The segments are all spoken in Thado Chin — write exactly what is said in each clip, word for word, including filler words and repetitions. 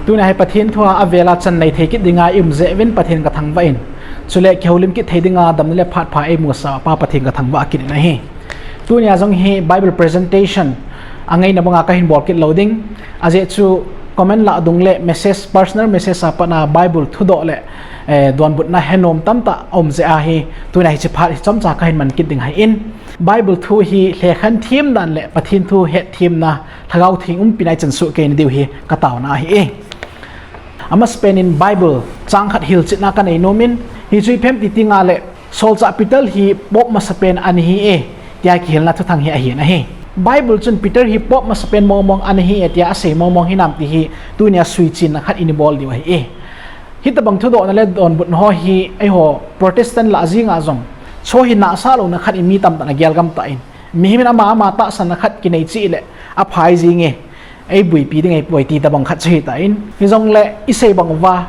Tunia hi Pathen thua avela chan nei thei kit dinga i um jeh uvin Pathen ka thangvah in, chule kihoulim kit thei dinga damna le phat pha eimusah Pa Pathen ka thangvah kit in ahi. Tunia jong hi Bible presentation angaina banga kahin bol kit lou ding. Ajeh chu comment lah dung le message, personal message a pat a Bible thudoh le, eh, donbutna henom tamtah aum jeh ahi, tunia hiche phat hi chomcha kahin man kit ding ahin. Bible thu hi lhekhen them dan le Pathen thu hetthemna Lhagao Theng umpina i chansuh kei na diu hi ka taona ahi e. Amasapen in Bible chang khat hilchetna ka nei nom in, hichu ipi ham ti tengle, Solchah Peter hi Pope masapen ana hi e, tia kihilna thuthang hi ahin ahi. Bible chun Peter hi Pope masapen mongmong ana hi e, tia asei mongmong hinam ti hi tunia suichenna khat in i bol diu ahi e. Hitobang thudohna le donbutna ho hi eiho Protestant lah jenga jong, chu hi nahsah louna khat in mi tamtah in agel gam tan, mihem in ama ama tahsanna khat kinei cheh le aphai jing e, eiboipi ding ahipoi ti tobang khat chu hitan, hijongle isei bang uva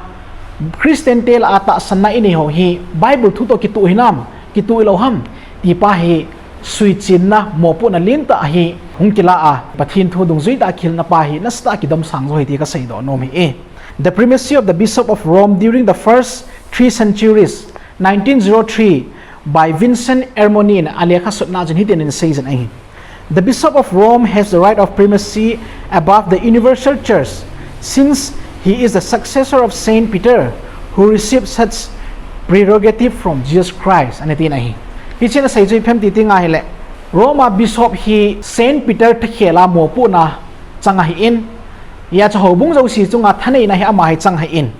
Christian te lah a tahsanna inei ho hi Bible thu toh kituh hinam, kituh lou ham ti pa hi suichenna, mopohna lentah hi hung kila a, Pathen thu dungjui tah a kihilna pa hi nasatah a kidomsang jo ahi ti kaseidoh nom ahi e. The primacy of the Bishop of Rome during the first three centuries, nineteen zero three, by Vincent Ermoni in alekhasutna chun hitin asei jin ahi. The Bishop of Rome has the right of primacy above the universal church, since he is the successor of Saint Peter, who received such prerogative from Jesus Christ, ana tin ahi. Hichun asei chu ipi ham ti tengle, Rome a Bishop hi Saint Peter thakhel a mopohna chang ahin, hijeh chun houbung jouse chunga thaneina hi ama hi chang ahin,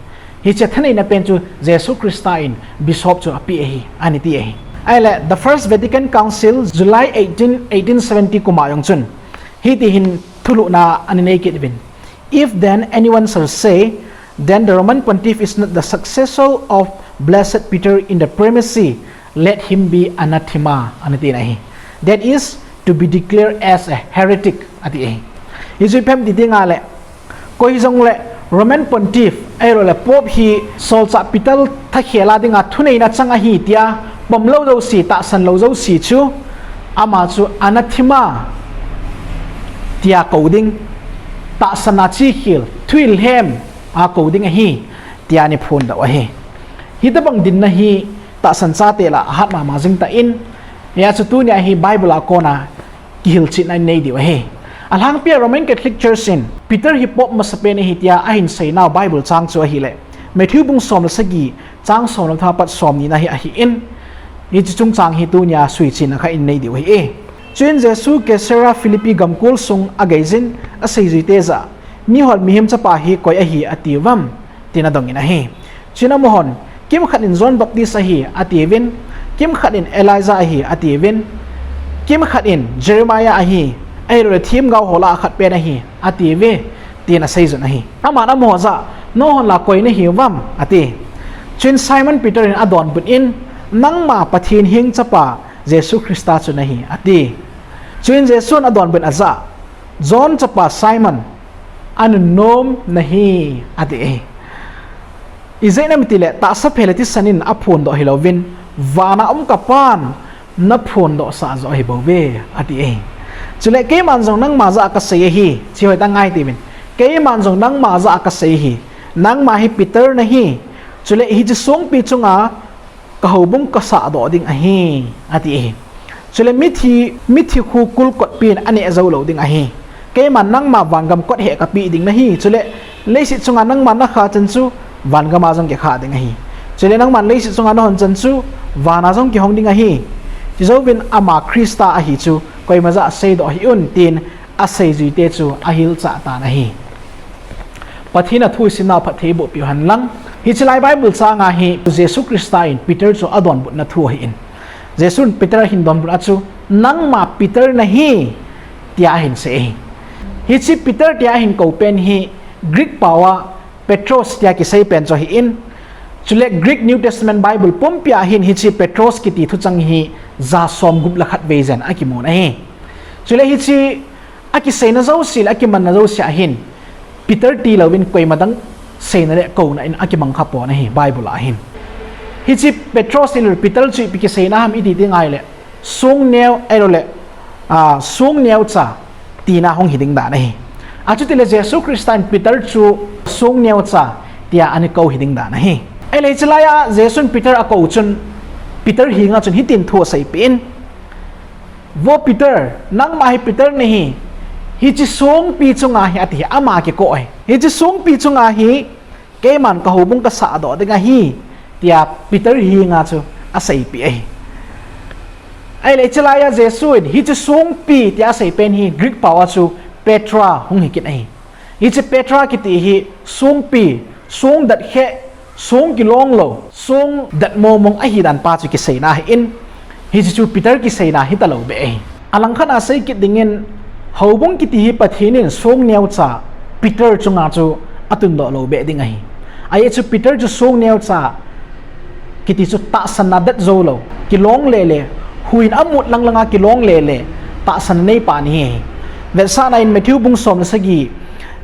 hiche thaneina pen chu Jesu Christa in Bishop chu apeh ahi, ana ti ahi. Ahile, the First Vatican Council, July eighteen, eighteen seventy kum a jong chun, hiti hin thulhuhna ana nei kit uvin. If then anyone shall say, then the Roman pontiff is not the successor of blessed Peter in the primacy, let him be anathema, ana tin ahi. That is, to be declared as a heretic, ati ahi. Hichu ipi ham ti tengle, koi hijongle Roman pontiff, ahilouleh Pope hi Solchah Peter thakhel a dinga thuneina chang ahi tia pom lou jouse, tahsan lou jouse chu, ama chu anathema tia kou ding, tahsan a chekhel, thuhilhem a kou ding ahi, tia ana phondoh u ahi. Hitobang dinna hi tahsan chate lah a ahat mama jing tan, hijeh chun tunia hi Bible a kona kihilchetna inei diu ahi. Alhangpi a Roman Catholic Church in Peter hi Pope masapen ahi tia ahin seinau Bible chang chu ahile, Matthew bung som le sagi, chang som le thum apat som nina hi ahin, hiche chungchang hi tunia suichenna khat inei diu ahi e. Chuin Jesu Caesarea Philippi gamkol sung ageijin, aseijuite jah a, Mihon Mihem Chapa hi koi ahi atiuvam, tin adongin ahi. Chuin amahon, kimkhat in John Baptist ahi, atiuvin, kimkhat in Elijah ahi, atiuvin, kimkhat in Jeremiah ahi, ahilouleh themgao ho lah a khat pen ahi, atiuve, tin aseijun ahi. Aman amaho jah a, nanghon la koi nahiuvam, ati. Chuin Simon Peter in adonbut in, nangma Pathen Heng Chapa Jesu Christa chu nahi, ati. Chuin Jesun adonbut ajah a, John chapa Simon, anunnom nahi, ati ahi. Ijeh inem itile, tahsa phe le thisan in aphondoh hilouvin, vana um ka Pan naphondohsah joh ahibouve, ati ahi. Chule keiman jong nangma jah a kasei ahi, hiche hoitah a ngai tiuvin. Keiman jong nangma jah a kasei ahi, nangma hi Peter nahi, chule hiche songpi chunga ka houbung kasahdoh ding ahi, ati ahi. Chule mithi, mithi khu kulkotpi in aneh jou lou ding ahi. Keiman nangma vangam kot heh kapeh ding nahi, chule leiset chunga nangman nakhah chan chu vangam a jong kikhah ding ahi. Chule nangman leiset chunga nahon chan chu vana jong kihong ding ahi. Chujouvin ama Christa ahi chu koima jah a seidoh hih un, tin aseijuite chu ahilchah tan ahi. Pathen in athu isimnau phatthei eibohpiu henlang. Hiche lai Bible changa hi Jesu Christa in Peter chu adonbutna thu ahin. Jesun Peter ahin donbut a chu, nangma Peter nahi, tia ahin sei ahi. Hiche Peter tia ahin kou pen hi Greek pao a Petros tia kisei pen chu ahin. Chule Greek New Testament Bible pumpi a hin hiche Petros kiti thuchang hi ja somgup le khatvei jen akimun ahi. Chule hiche akiseina jouse le akimanna jouse a hin Peter tilouvin koima dang seina le kouna in akimang khapon ahi Bible a hin. Hiche Petros le Peter chu ipi kiseina ham iti ding ahile, songneo ahilouleh, a, song neocha tina hung hiding dan ahi. Achuti le Jesu Christa in Peter chu song neocha tia ana kou hi ding dan ahi. Ahile hiche laiya Jesun Peter akou chun Peter henga chun hitin thu aseipeh in, Vo Peter, nangma hi Peter nahi, hiche songpi chunga hi ati hi ama kiko ahi. Hiche songpi chunga hi keiman ka houbung kasahdoh ding ahi, tia Peter henga chu aseipeh ahi. Ahile hiche laiya Jesu in hiche songpi tia asei pen hi Greek pao a chu Petra hung hi kit ahi. Hiche Petra kiti hi songpi, song dat khe, song kilong lou, song dat momong ahi dan pa chu kiseina ahin, hiche chu Peter kiseina hita lou beh ahi. Alangkhat a sei kit dingin, houbung kiti hi Pathen in song neocha Peter chunga chu atundoh lou beh ding ahi. Ajeh chu Peter chu song neocha kiti chu tahsanna det jou lou, kilong lele, huiyin amut lang langa kilong lele, tahsanna neipa ana hi ahi. Vetsahna in Matthew bung som le sagi,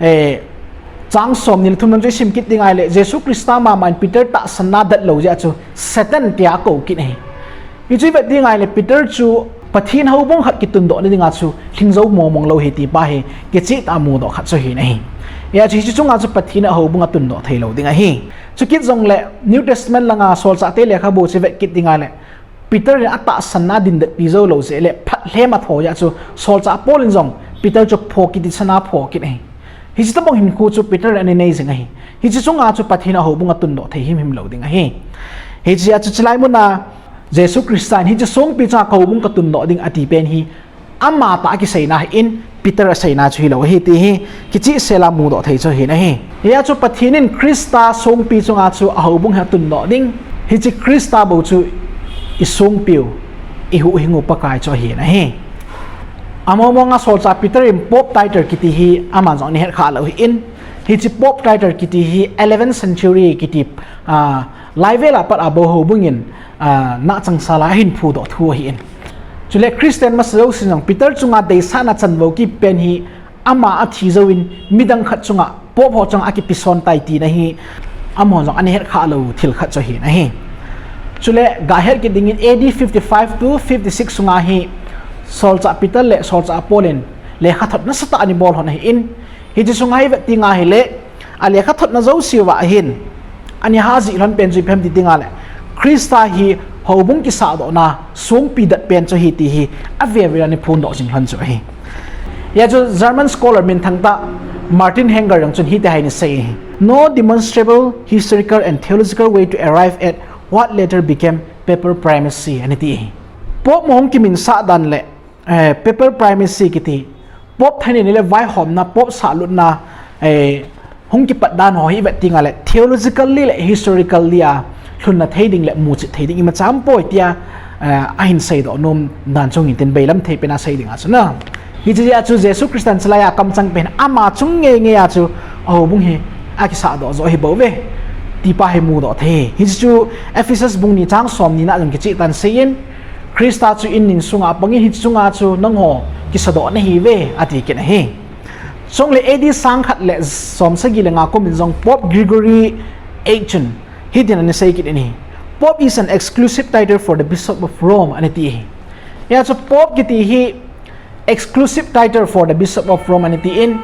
eh, chang somni le thum lam chu isim kit ding ahile, Jesu Christa mama in Peter tahsanna det lou jeh a chu Satan tia akou kit ahi. Hichu ivet ding ahile Peter chu Pathen houbung khat kitundoh na dinga chu lhingjou momong lou ahi ti pa hi kicheh tah a mudoh khat chu ahi nahi. Hijeh chun hiche chunga chu Pathen in ahoubung atundoh thei lou ding ahi. Chukit jongle New Testament langa solchahte lekhabu chu ivet kit ding ahile, Peter in atahsanna adin detpi jou lou jeh le phat lhem atho jeh a chu solchah Paul in jong Peter chu pho kiti chana pho kit ahi. Hiche tobang hinkho chu Peter in ana nei jing ahi. Hiche chunga chu Pathen in ahoubung atundoh thei himhim lou ding ahi. Hijeh a chu chulai muna Jesu Christa in hiche songpi chunga ka houbung katundoh ding ati pen hi ama tah a kiseina ahin, Peter aseina chu hilou ahi ti hi kichehsel a mudoh thei chu ahi nahi. Hijeh a chu Pathen in Christa songpi chunga chu ahoubung hi atundoh ding, hiche Christa bou chu isongpiu, ihuhhingu Pakai chu ahi nahi. Amomong a solchah Peter in Pope title kiti hi ama jong ana hetkhah lou ahin, hiche Pope title kiti hi eleventh century kiti, ah, laivel a pat a bou houbung in, ah, nahchangsal a ahin phudoh thu ahin. Chule Christian masa jousen jong Peter chunga deisahna chanvou kipen hi ama athi jouvin midang khat chunga Pope ho chunga akipeson tai tina hi amahon jong ana hetkhah lou thil khat chu ahi nahi. Chule gahet kit dingin A D fifty-five to fifty-six sunga hi solchah Peter le solchah Paul in lekhathot nasatah ana bol lhon ahin, hiche sunga hi vet ding ahile, alekhathotna jouse uva hin ana hahjih lhon pen chu ipi ham ti ding ahile, Christa hi houbung kisahdohna songpi det pen chu ahi ti hi avevin ana phondoh jing lhon chu ahi. Hijeh a chu German scholar minthang tah Martin Henger jong chun hiti hin ana sei ahi: No demonstrable historical and theological way to arrive at what later became papal primacy, ana ti ahi. Pope mo hung kiminsah dan le, eh, papal primacy kiti, Pope thaneina le vaihomna, Pope sahlutna, eh, hung kipat dan ho hi ivet ding ahile theologically le historically a lhunna thei ding le muchet thei ding imacha aumpoi tia, eh, ahin seidoh nom dan chu hung hin tin, beilam thei pen a sei ding a chu na. Hiche jeh a chu Jesu Christa in chulai a kamchang pen ama chung ngeingei a chu ahoubung hi akisahdoh joh ahi bouve ti pa hi mudoh thei. Hiche chu Ephesus bung ni chang somni na jong kicheh tah in asei in, Christa chu in ning sunga apangin hiche chunga chu nangho kisadoh nahiuve ati kit ahi. Chule A D sangkhat le somsagi le nga kum in jong Pope Gregory eight chun hitin ana sei kit in ahi: Pope is an exclusive title for the Bishop of Rome, ana ti ahi. Hijeh a chu Pope kiti hi exclusive title for the Bishop of Rome ana tin,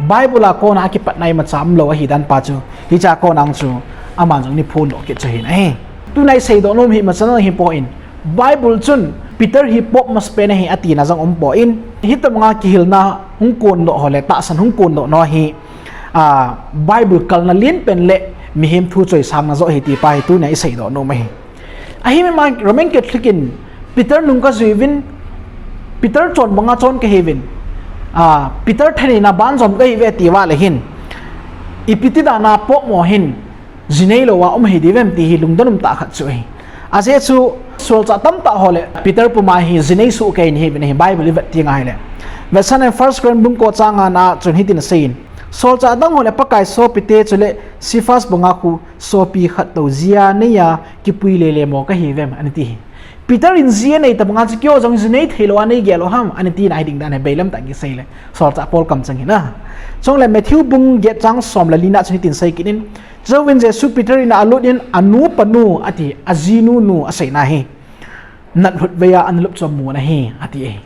Bible a kona akipatna imacha umlou ahi dan pa chu hichea kona chu aman jong ana phondoh kit chu ahi nahi. Tuna iseidoh nom hi imacha ahipoi, Bible chun Peter hi Pope masapen ahi atina jong umpoi, hitobanga kihilna hung kondoh ho le tahsan hung kondoh nau hi, a, Bible kalna lenpen le mihem thu choisangna joh ahi ti pa hi tuna iseidoh nom ahi. Ahi, Roman Catholic in Peter nung kajui uvin, Peter chonbanga chon kahiuvin, a, Peter thaneina banjom kahiuve ati uva le hin, ipi ti dana Pope mo hin ji neilou a um ahi diuvem ti hi lungdon umtah khat chu ahi. Ajeh chu solchah tamtah ho le Peter puma hi ji nei sohkei ana hiuvin ahi, Bible ivet teng ahile. Vetsahna in First Corinth bung ko chang nga na chun hitin asei in, solchah dang ho le Pakai sopite chule Cephas banga khu sopi khat tou jia neiya kipui lele mo kahiuvem, ana ti ahi. Peter in ji anei tobanga chu keiho jong ji nei theilou a neigel u ham, ana tina ahi ding dan ahi, beilam tah kisei le solchah Paul kamchang hi na. Chule Matthew bung get chang som le li na chun hitin sei kit in, chujouvin Jesu Peter in alut in, anu panu ati, ajinu nu aseina hi, natlhut veiya ana lupchom mu nahi ati ahi.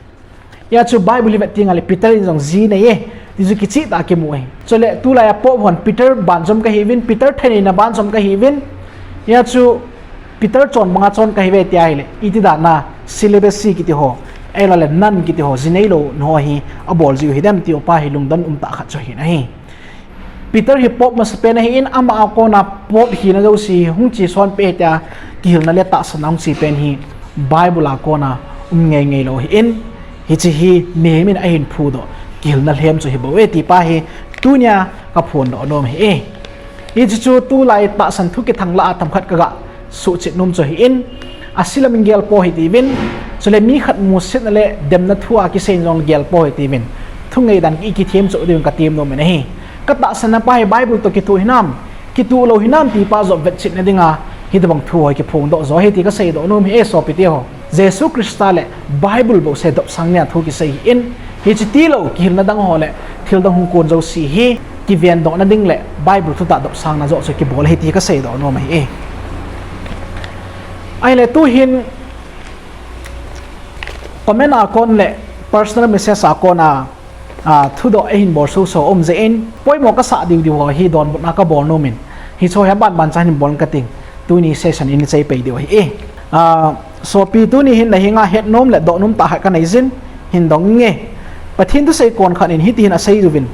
Hijeh chu Bible ivet teng ahile Peter in jong ji anei e, Ti chu kicheh tah a kimu ahi. Chule tulai a Pope hon Peter banjom kahiuvin, Peter thaneina banjom kahiuvin. Hia chu Peter chon banga chon kahiuve tia ahile, iti dan a celibacy kiti ho, ahilouleh nun kiti ho, ji neilou nu ho hi abol jiu hidem tiu pa hi lungdon um tah khat chu ahin ahi. Peter hi Pope masapen ahin, ama a kona Pope hina jouse hi hung cheson peh e tia kihilna le tahsanna hung che pen hi Bible a kona um ngeingei lou ahin, hiche hi mihem in ahin phudoh kihilna lhem chu hibou e ti pa hi tunia kaphondoh nom ahi e. Hiche chu tulai tahsan thu kithang lah a themkhat kaga suhchet nom chu ahin, ase lam in gel pou hite uvin, chule mi khat musetna le demna thu a kisei in jong gel pou hite uvin, thungeidan i kithem cheh diuvin katem nom in ahi. Katahsanna pa hi Bible toh kitoh hinam, kitoh lou hinam ti pa joh vetchetna dinga hitobang thu ho hi kiphongdoh jo ahi ti kaseidoh nom ahi e sopite ho. Jesu Christa le Bible bouseh dopsang nia thu kisei ahin, hiche tilou kihilna dang ho le thil dang hung kon jouse hi kivendohna ding le Bible thutah dopsangna joh chu kibol ahi ti kaseidoh nom ahi e. Ahile tuhin comment a kon le personal message a kona thudoh eihin bol soso um jeh in, poimo kasah diu diu ho hi donbutna kabol nom in, hiche ho hi aban ban chan hin bol kating, tuni session in ichai pei diu ahi e. Sopi, tuni hin nahenga hetnom le dohnom tah khat kanei jin, hin dong inge. Pathen thusei kon khat in hitihin asei uvin,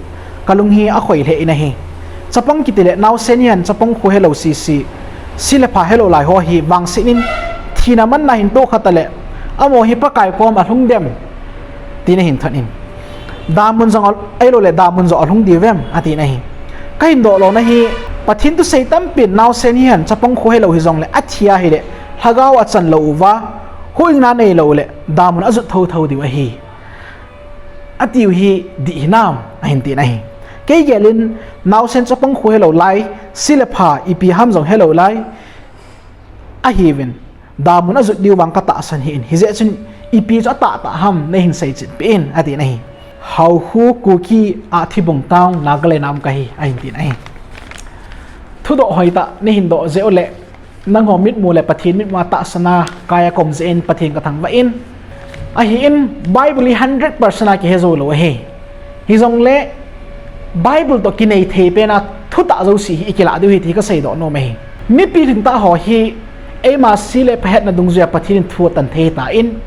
kalung hi akhoi lheh in ahi. Chapang kiti le naosen hihen chapang khu helou sese, se le pha helou lai ho hi vangset in thina manna hin tohkha tale, amaho hi Pakai kom alhung dem, tin ahin thot in, damun jong ahiloule damun jong alhung diu vem atin ahi. Kahin doh lona hi, Pathen thusei tampin naosen hihen chapang khu helou hijongle athi ahile lhagao achan lou uva, huhhingna neilou le damun ajot thouthou diu ahi, atiu hi dih hinam ahin tin ahi. Kei gel in naosen chapang khu helou lai, se le pha ipi ham jong helou lai ahiuvin, damun ajot diu vang katahsan ahin, hijeh chun ipi chu atahtah ham neihin seichet peh in atin ahi. Haokhu, Kuki, Ahthibung town, Nagaland a um kahi ahin tin ahi. Thudoh hoitah neihin doh jeh uleh, nangho mitmu le Pathen mitmu a tahsan a kai a kaum jeh in Pathen kathangvah in, ahin Bible hi hundred percent a kihe joulou ahi. Hijongle Bible toh kinei thei pen a thutah jouse hi ikilah diu ahi ti kaseidoh nom ahi. Mipi lhingtah ho hi eima se le pha hetna dungjuia Pathen in thu atan thei ahitan,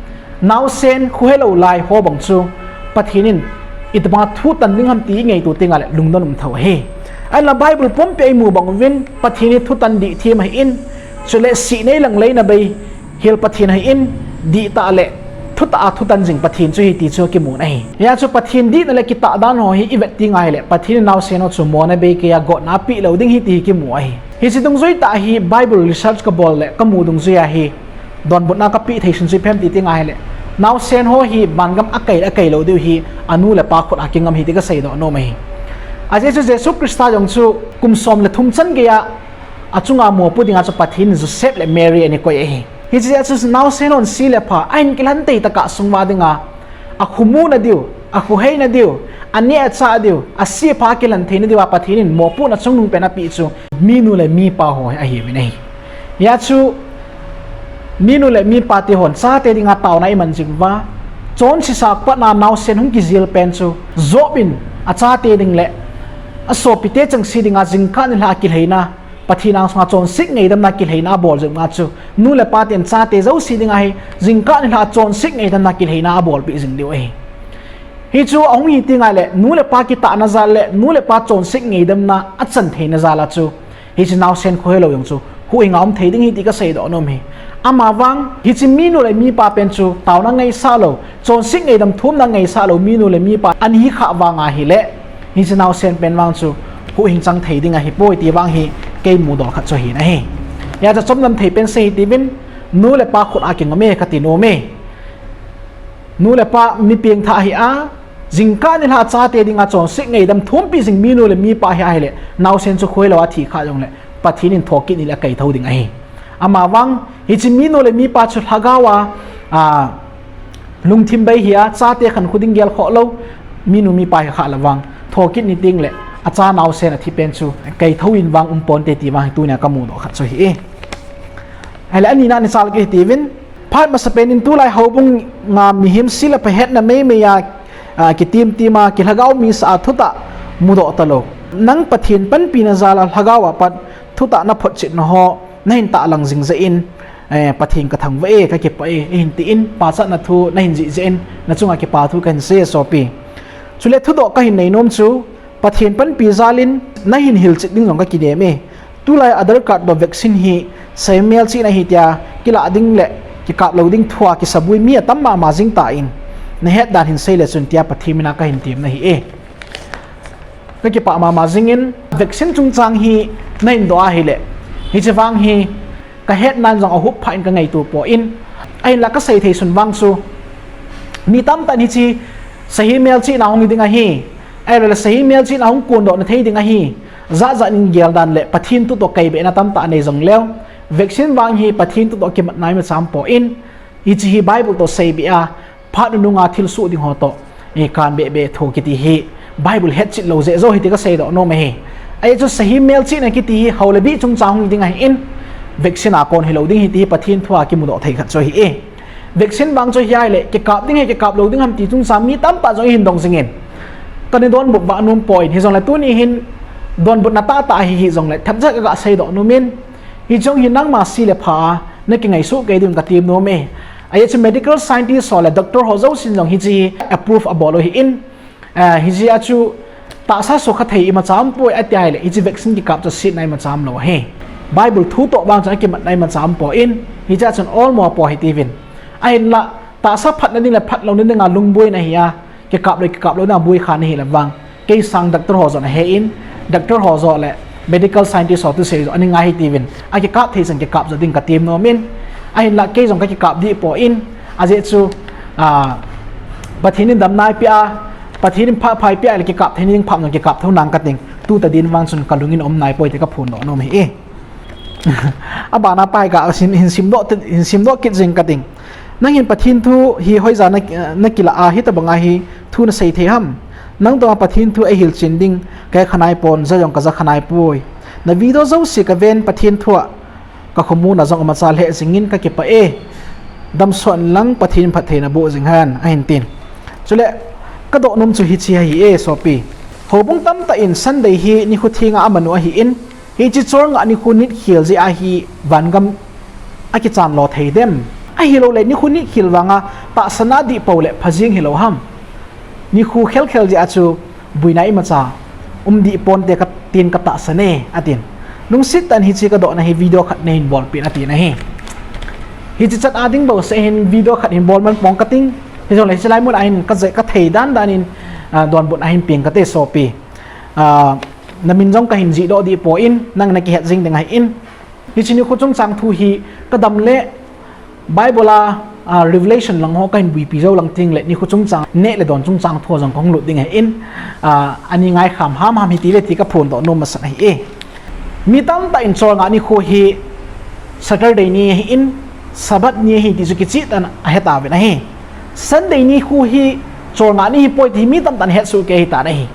naosen khu helou lai ho bang chu Pathen in itobanga thu tan ding ham ti ingaito tengle lungdon um thou ahi. Ahinla Bible pumpi a imu bang uvin Pathen hi thutan dihthem ahin, chule sih nei lang leina bei hil Pathen ahin, dihtah le thutah a thutan jing Pathen chu ahi ti chu kimun ahi. Hia chu Pathen dihna le kitah dan ho hi ivet tengle Pathen in naosen ho chu mona beikeiya gotna apeh lou ding ahi ti hi kimu ahi. Hiche dungjui tah hi Bible research kabol le kamu dungjui a hi donbutna kapeh thei sun chu ipi ham ti tengle, naosen ho hi vangam akai le akai lou diu hi anu le apa khut a kingam ahi ti kaseidoh nom ahi. Ajeh chu Jesu Christa jong chu kum som le thum chan geiya achunga mopo dinga chu Pathen in Joseph le Mary ana koi ahi. Hiche jeh a chu naosen hon se le pha ahin kilhen tei tah a sung uva dinga, akho muna diu, akho heina diu, aneh achah diu, ase apha kilhen theina diuva Pathen in mopohna chungnung pen apeh chu minu le mipa ho ahiuvin ahi. Hia chu minu le mipa te hon chate dinga taona iman jing uva, chonsesa patna naosen hung kijil pen chu Job in achate ding le asopite chengse dinga jingkah nilhah a kilheina, Pathen angsunga chonset ngaidamna kilheina abol jeh uva chu nu le pa ten chate jouse dinga hi jingkah nilhah a chonset ngaidamna kilheina abolpeh jing diu ahi. Hichu ahung hi tengle nu le pa kitahna jal le nu le pa chonset ngaidamna achan theina jal a chu hiche naosen khu helou jong chu huhhinga um thei ding ahi ti kaseidoh nom ahi. Amavang hiche minu le mipa pen chu taona ngaisah lou, chonset ngaidam thumna ngaisah lou minu le mipa ana hi khah vang ahile, hiche naosen pen vang chu huhhing chang thei ding ahipoi ti vang hi kei mudol khat chu ahin ahi. Hia chu chomlam thei pen sei hitiuvin, nu le pa khut a kingam e kati nom e. Nu le pa mi pengthah ahi a, jingkah nilhah a chate dinga chonset ngaidam thumpi jing minu le mipa ahi ahile, naosen chu khu helou a thi khah jongle Pathen in thokit ni le akai thou ding ahi. Amavang hiche minu le mipa chu lhagao a, a, lungthim bei hia, chate khankho ding gelkhoh lou minu mipa hi khah le vang thokit ni tengle acha naosen athi pen chu kai thou in vang um ponte ti vang hi tunia kamudoh khat chu ahi e. Ahile anina nichal kit hitiuvin, phat masapen in tulai houbunga mihem se le pha hetna meimei a a, kitim tima, kilhagao mi sa a thutah mudoh talou. Nang Pathen panpina jal a lhagao a pat thutah naphotchetna ho nahin tahlang jing jeh in, eh, Pathen kathangvah e, kakipah e, eihin tin, pachatna thu nahin jih jeh in, nachunga kipa thu kahin sei e sopi. Chule thudoh kahin neinom chu, Pathen panpi jal in nahin hilchet ding jong kakinem e. Tulai Aadhaar card toh vaccine hi sahi melchihna ahi tia kilah ding le kikap lou ding thua kisabui mi atam mama jing tan, nahet dan hin seile chun tia Pathen mina kahin temna ahi e. Kakipah mama jingin vaccine chungchang hi nahin doh ahile, hiche vang hi kahetnan jong ahup phat in kangaito poi. Ahinla kasei thei sun vang chu, mi tamtah in hiche sahi melchihna hung hi ding ahi, ahiloule sahi melchihna hung kondohna thei ding ahi, jat jat in geldan le Pathen thu toh kaibehna tamtah anei jongleu, vaccine vang hi Pathen thu toh kimatna imacha aumpoi. Hiche hi Bible toh seibeh a, phat nunung a thilsoh ding ho toh, eh, kanbeh beh thu kiti hi Bible hetchet lou jeh joh ahi ti kaseidoh nom ahi. Ajeh chu sahi melchihna kiti hi hao le bih chungchang hung hi ding ahin, vaccine a kon hilou ding ahi ti hi Pathen thu a kimudoh thei khat chu ahi e. Vaccine vang chu hiai le kikap ding ham kikap lou ding ham ti chungchang mi tamtah jong ihin dong jingin, kana donbut vah nompoi, hijongle tuni hin donbutna tahtah ahi hijongle themcha kaga seidoh nomin, hiche jong hi nangma se le pha a nakingaisuh kei ding katem nom e. Ajeh chu medical scientist ho le doctor ho jousen jong hiche hi approve abol u ahin, eh, hijeh a chu tahsa sukha thei imacha aumpoi, ati ahile hiche vaccine kikap chu setna imacha aumlou ahi. Bible thu toh vang chun akimatna imacha aumpoi, hichea chun olmo apo hitiuvin. Ahinla tahsa phatna ding le phatlouna dinga lungboina ahi a, kikap le kikap louna boi kha nahi le vang, kei sang doctor ho joh nahe in, doctor ho joh le medical scientist ho thusei joh ana ngai hitiuvin, akikap thei chan kikap joh ding katem nomin, ahinla kei jong kakikap dehpoi, ajeh chu, a, Pathen in damna eipeh a, Pathen in phat pha eipeh a le kikap theina ding phat jong kikap thou nang kating, tu tadin vang chun kalungin aum naipoi ti kaphondoh nom ahi e. Abana pai ga hin, hin simdoh, hin simdoh kit jing kating. Nangin Pathen thu hi hoija na, nakilah a hitobanga hi thu nasei thei ham? Nang tonga Pathen thu eihilchen ding kahe khanaipon, ja jong kaja khanaipoi. Na video jouse kaven, Pathen thua kakhomuna jong amacha lheh jingin kakipah e. Damsot inlang Pathen in phattheina boh jing hen, ahin tin. Chule kadoh nom chu hiche ahi e sopi. Houbung tamtah in Sunday hi nikho thenga aman u ahin, hiche cholngah nikho nitkhel jeh a hi vangam akichan lo thei dem? Ahiloule nikho nitkhel vanga tahsan a dih pou le phajing hilou ham? Nikho khelkhel jeh a chu boina imacha um dehponte katin katahsan e, atin. Lungset tah in hiche kadohna hi video khat nahin bolpeh in atin ahi. Hiche chat a ding bouseh hin video khat hin bol man pong kating, hijongle hiche lai mun a hin kaje, kathei dandan in, a, donbutna hin peng kate sopi. A, namin jong kahin jihdoh dehpoi, nang nakihet jing ding ahin. Hiche nikho chungchang thu hi kadam le Bible a, a, Revelation lang ho kahin buipi jou lang tengle nikho chungchang neh le don chungchang thu jong kahung lut ding ahin, a, ani ngaikham hamham hite ve ti kaphondoh nom masat ahi e. Mi tamtah in cholngah nikho hi Saturday ni ahin, Sabbath ni ahi ti chu kicheh tah in ahetauvin ahi. Sunday nikho hi cholngah ni hipoi ti hi mi tamtah in hetsoh kei ahitan ahi.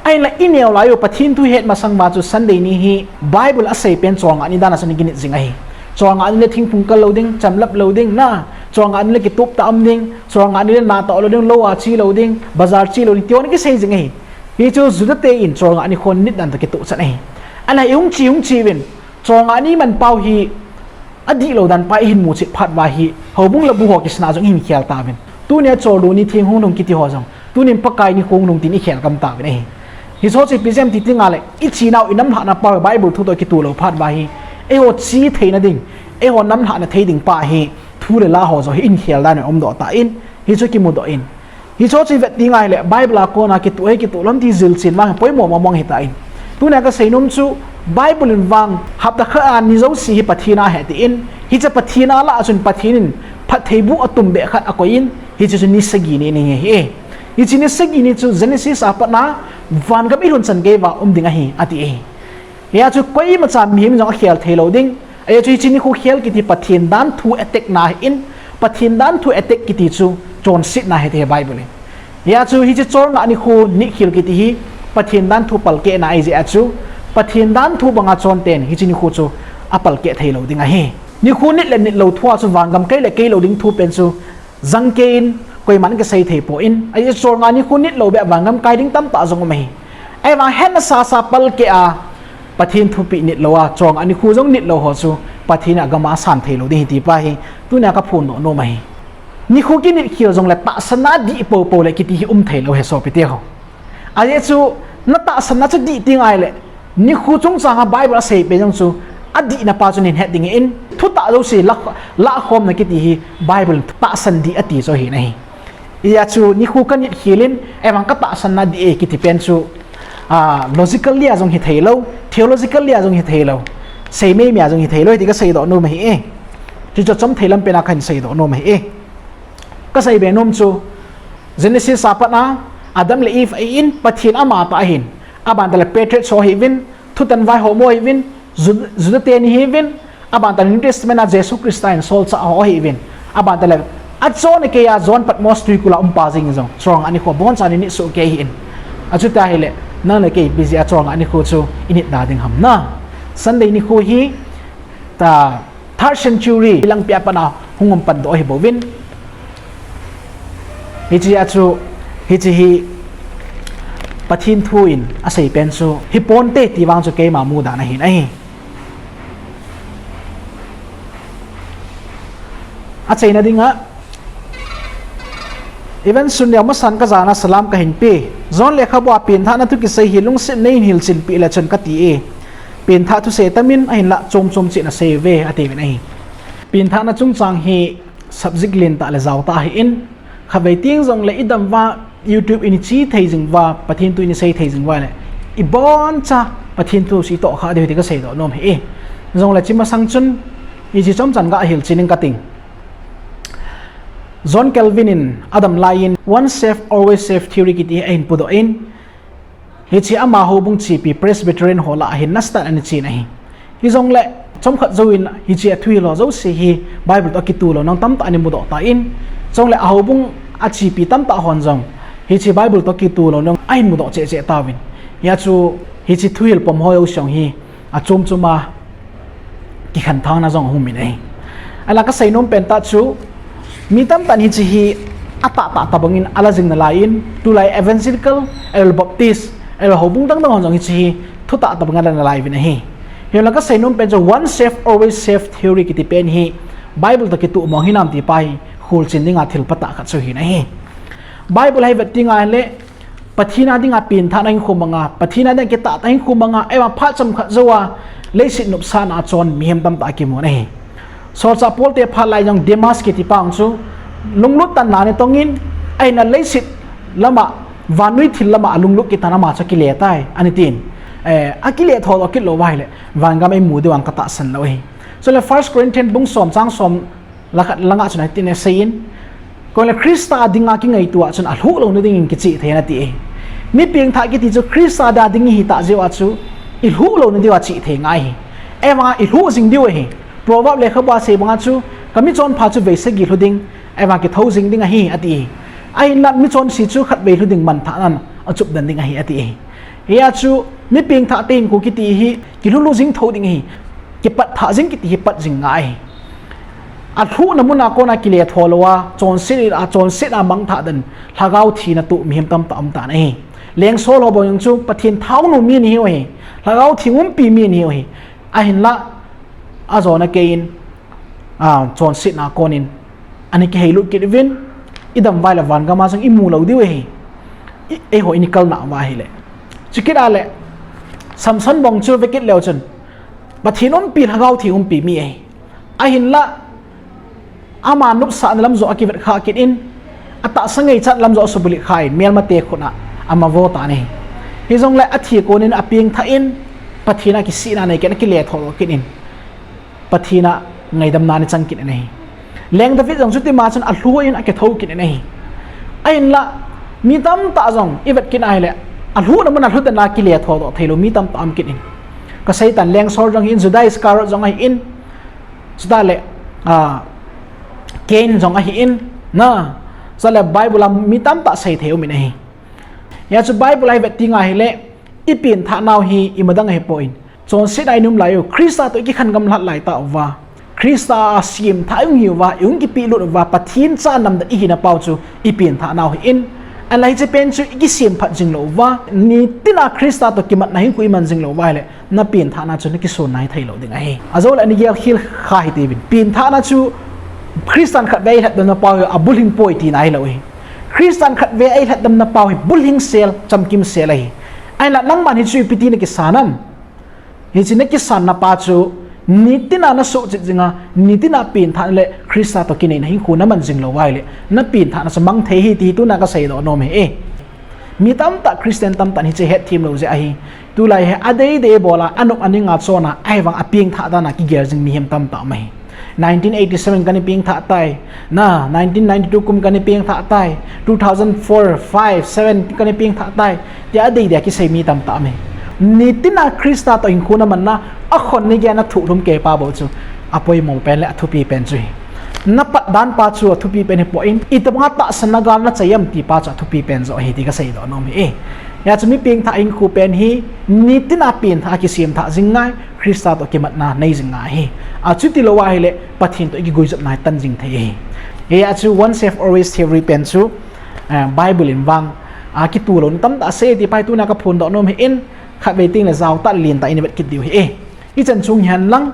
Ahinla ineo lai u Pathen thu het masang uva chu Sunday ni hi Bible aseipen cholngah ni dan a chun ikinit jing ahi. Cholngah ni le thingphung kal lou ding, chamlap lou ding, na, cholngah ni le kitup tah um ding, cholngah ni le natoh lou ding, lou a che lou ding, bazar che lou ding, tiho ana kisei jing ahi. Hichu Juda te in cholngah nikho nit dan toh kitoh chan ahi. Ahinla ihung che, hung che uvin, cholngah ni manpau hi adihlou dan pa ihin muchet phat uva hi, houbung le bu ho kisana jong ihin khel tauvin. Tunia choldo ni, thenghung nung kiti ho jong tunin Pakai nikho nung tin ikhel gam tauvin ahi. Hicheho chu ipi jeh ham ti tengle, ichenau inamlhahna pau Bible thu toh kitoh lou phat uva hi, eiho che theina ding, eiho namlhahna thei ding pa hi, thu le la ho joh hi ihin khel dan in umdoh tan, hichu kimudoh in. Hicheho chu ivet tengle Bible a kona kitoh hi kitoh lou ham ti jilchen vang hi poimo mongmong ahitan. Tunia kasei nom chu Bible in vang hapta khat a ni jouse hi Pathen a ahi tin, hiche Pathen a lah a chun Pathen in phattheibuh atumbeh khat akoiyin, hiche chu ni sagi ni ahi. Hiche ni sagi ni chu Genesis a patna vangam ilhun chan geiya um ding ahi, ati ahi. Hia chu koimacha mihem jong akhel theilou ding. Ajeh chu hiche nikho khel kiti Pathen danthu attack na ahin, Pathen danthu attack kiti chu chonsetna ahi ti Bible in. Hia chu hiche cholngah nikho nitkhel kiti hi Pathen danthu palkehna ahijeh a chu, Pathen danthu banga chonten hiche nikho chu apalkeh theilou ding ahi. Nikho nit le nitlou thua chu vangam kei le keilou ding thupen chu jangkeiyin koiman kisei thei poi. Ajeh chu cholngah nikho nit lou beh a vangam kai ding tamtah jong um ahi. Ahivang hetna sasa palkeh a Pathen thupeh nit lou a, cholngah nikho jong nit lou ho chu Pathen in agam a asan thei lou ding ahi ti pa hi tunia kaphondoh nom ahi. Nikho kinit khel jongle tahsanna dih poupou le kiti hi um thei lou ahi sopite ho. Ajeh chu natahsanna chu dih teng ahile, nikho chungchang a Bible asei pen jong chu adihna pa chu nahin het ding ahin, thutah jouse lah, lahkhomna kiti hi Bible in tahsan dih ati chu ahi nahi. Hijeh chun nikho kanit khel in, ahivang katahsanna dih e kiti pen chu, ah, logically a jong hithei lou, theologically a jong hithei lou, seimeimei a jong hithei lou, hiti kaseidoh nom ahi e. Chuchu chomthei lam pen a kahin seidoh nom ahi e. Kasei be nom chu, Genesis a pat a, Adam le Eve ahin, Pathen amatah ahin, aban tale patriarch ho ahiuvin, thutan vaihom ho ahiuvin, Ju-, Juda teni ahiuvin, aban tale New Testament a Jesu Christa in solchah ho ahiuvin, aban tale achonna keiya John Patmos tuikul a umpa jeng jong cholngah nikho abonchan init soh kei ahin. Achuti ahile, nang le kei ipi jeh a cholngah nikho chu init da ding ham na? Sunday nikho hi, ta, third century langpia pat a hung um pan doh ahi bouvin. Hiche a chu, hiche hi Pathen thu in asei pen chu hiponte ti vang chu keima mudan ahin ahi. Achaina dinga, Evan Sun Lian masan kajana salam kahin pe. John lekhabu a penthahna thu kisei hi lungset in neihin hilchen peh le chun kati e. Penthah thusei tamin ahinlah chom chom cheh in asei uve atiuvin ahi. Penthahna chungchang hi subject lentah le jaotah ahin, khatvei teng jongle idam uva YouTube in iche thei jing uva, Pathen thu in isei thei jing uva le, iboncha Pathen thu chu itoh kha diu ti kaseidoh nom ahi e. Jongle hiche masang chun, hiche chomchan gahilchen ing kating. John Calvin in adam laiyin once saved, always saved theory kiti hi ahin pudoh in, hiche ama houbung chepi Presbyterian ho lah a hin nasatah in ana chen ahi. Hijongle chomkhat jouvin hiche athuhil ho jouse hi Bible toh kitoh lou nang tamtah ana mudoh tan, chule ahoubung achepi tamtah hon jong hiche Bible toh kitoh lou nang ahin mudoh cheh cheh tauvin. Hia chu hiche thuhil pom ho jouse jong hi achom chom a kikhenthangna jong ahung um in ahi. Ahinla kasei nom pen tah chu, mi tamtah in hiche hi atahtah tobang in ala jing nalaiyin, tulai evangelical, ahilou le Baptist, ahilou le houbung dang dang hon jong hiche hi thutah tobang in ala nalaiuvin ahi. Hinla kasei nom pen chu once saved, always saved theory kiti pen hi Bible toh kitoh mong hinam ti pa hi kholchen dinga thil patah khat chu ahin ahi. Bible hi vet teng ahile, Pathen a dinga penthahna hinkho manga, Pathen a dinga kitah tah hinkho manga, ahivang phat chomkhat jouva leiset nopsahna a chon mihem tamtah akimun ahi. Solchah Paul te phat lai jong Demas kiti pa chu lunglut tanna ana tongin, ahinla leiset lama, vannoi thil lama alunglut kit tan ama chu akile tai, ana tin. Eh, akile tho kit lou uva ahile, vangam eimu diu vang katahsan lou ahi. Chule First Corinthians bung som chang som le khat langa chun hitin aseiyin, koi le Christa a dinga kingaito a chun alhuh louna dingin kicheh thei in ati e. Mi pengthah kiti chu Christa a dinga ihi tah jeh uva chu ilhuh louna diuva cheh thei ngai ahi. Ahivanga ilhuh jing diu ahi. Proverb lekhabu a sei banga chu, kamichonpha chu vei sagi lhu ding, ahivang kithou jing ding ahi, ati e. Ahinla michonse chu khatvei lhu ding manthahnan achup den ding ahi, ati e. Hia chu mi pengthah te hinkho kiti hi kilhulhu jing thou ding ahi, kipat thah jing kiti hi pat jing ngai ahi. Alhuhna muna kona kile tho louva, chonset a, chonset a mangthah den, lhagao thina toh mihem tamtah um tan ahi. Lengsol ho bou jong chu Pathen thaonu mi ana hiu ahi, lhagao theng umpi mi ana hiu ahi. Ahinla, ajona keiyin, a, chonsetna konin ana kiheilut kit uvin, idam uva ahile vangam a jong imu lou diu ahi. I, eiho in ikal nauva ahile. Chukit a le, Samson bou chu vekit leu chun, Pathen umpi, lhagao theng umpi mi ahi. Ahinla, ama nopsahna lam joh akivet kha kit in, atahsa ngaichat lam joh asubulut kha in, melmate khut a amavo tan ahi. Hijongle athi konin apengthah in, Pathen a kisihna nei kit in akile tho kit in, Pathen a ngaidamna ana chang kit in ahi. Leng David jong chutima chun alhuh in akithou kit in ahi. Ahinla, mi tamtah jong ivet kit a ahile, alhuhna mun a lhut in akile tho thei lou mi tamtah um kit in. Kasei tan, Lengsol jong ahin, Judas Iscariot jong ahin, chutah le, a, Cain jong ahin, na, chutah le Bible a mi tamtah seithei um in ahi. Hia chu Bible a ivet teng ahile, ipengthah nau hi imadang ahipoi. Chonsetna a ium lai u, Christa toh ikikhen gamlat lai tauva, Christa a semthah i hung hiuva, i hung kipehlut uva, Pathen cha namdet i hina pau chu i penthah nau ahin. Ahinla hiche pen chu i kisemphat jing lou uva, nitina Christa toh kimatna hinkho i man jing lou uva ahile, na penthahna chu na kisonna hithei lou ding ahi. Ajole ana gelkhel kha hite uvin. Penthahna chu Christan khatvei eilhatdamna pau hi abulhing poi tina hilou ahi. Christan khatvei eilhatdamna pau hi bulhing sel, chamkim sel ahi. Ahinla nangman hichu ipi ti na kisan am? Hiche na kisanna pa chu, nitina na suhchet jinga, nitina penthahna le Christa toh kineina hinkho na man jing lou uva ahile, na penthahna chu mang thei ahi ti hi tuna ka seidoh nom ahi. Mi tamtah, Christian tamtah in hiche hetthem lou jeh ahi. Tulai hi adeidei bola, anop aninga chona, ahivang apengthah dana kigel jing mihem tamtah um ahi. Nineteen eighty-seven kana pengthah tai, na, nineteen ninety-two kum kana pengthah tai, two thousand four, five, seven kana pengthah tai, tia adeidei a kisei mi tamtah um ahi. Nitina Christa toh hinkho na manna, akhon ni gei a na thuhlum kei pa bou chu apoimo pen le athupi pen chu ahi. Na patdan pa chu athupi pen hipon, itobanga tahsanna gal na chai am ti pa chu athupi pen joh ahi ti ka seidoh nom ahi. Hijeh chun mi pengthah hinkho pen hi nitina penthah a kisemthah jing ngai, Christa toh kimatna nei jing ngai ahi. Achuti lou ahile, Pathen toh i kiguijopna hi tan jing thei ahi. Hijeh chun once saved, always saved pen chu, eh, Bible in vang akitulou tamtah asei ti pa hi tuna ka phondoh nom ahin, khatvei tengle jaotah lentah in i vet kit diu ahi. Hichan chung hihen lang,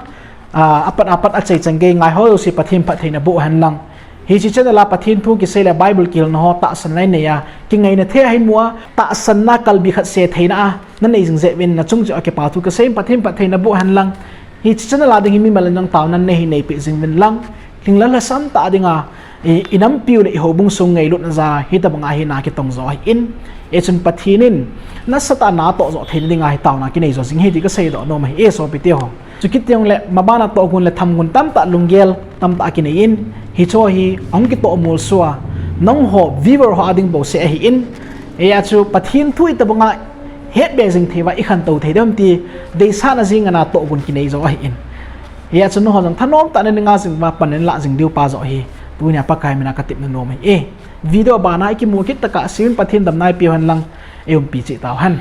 ah, apat apat achai chan gei ngaiho jouse Pathen phattheina boh hen lang. Hiche channel a Pathen thu kisei le Bible kihilna ho tahsan a i nei a, kingaina thei a hin mu a, tahsanna kalbi khat se theina a na nei jing jeh uvin, nachung cheh uva kipa thu kasei in, Pathen phattheina boh hen lang. Hiche channel a ding hi mimal in jong taona nei hi neipeh jing uvin lang. Lhinglel lhasam tah dinga, i, i nampiu le i houbung sung ngailutna jal a hitobanga hi na kitong jo ahin. Hichun Pathen in nasatah a na toh jo theina dinga hi taona kinei jo jing ahi ti ka seidoh nom ahi, sopite ho. Chukit jongle, mabana tohgon le thamgon tamtah, lunggel tamtah kinei in, hicheho hi ahung kitoh molso a, nangho viewer ho a ding bouseh ahin. Hijeh chun Pathen thu itobanga hetbe jing thei uva i khantou thei dem ti deisahna jeng a na tohgon kinei jo ahin. Hijeh chun nangho jong thanom tah a na nga jing uva pan na lah jing diu pa joh hi tunia Pakai mina ka tepna nom ahi. Video bana i kimu kit tah a Pathen damna eipeu hen lang, i umpi cheh tauhen.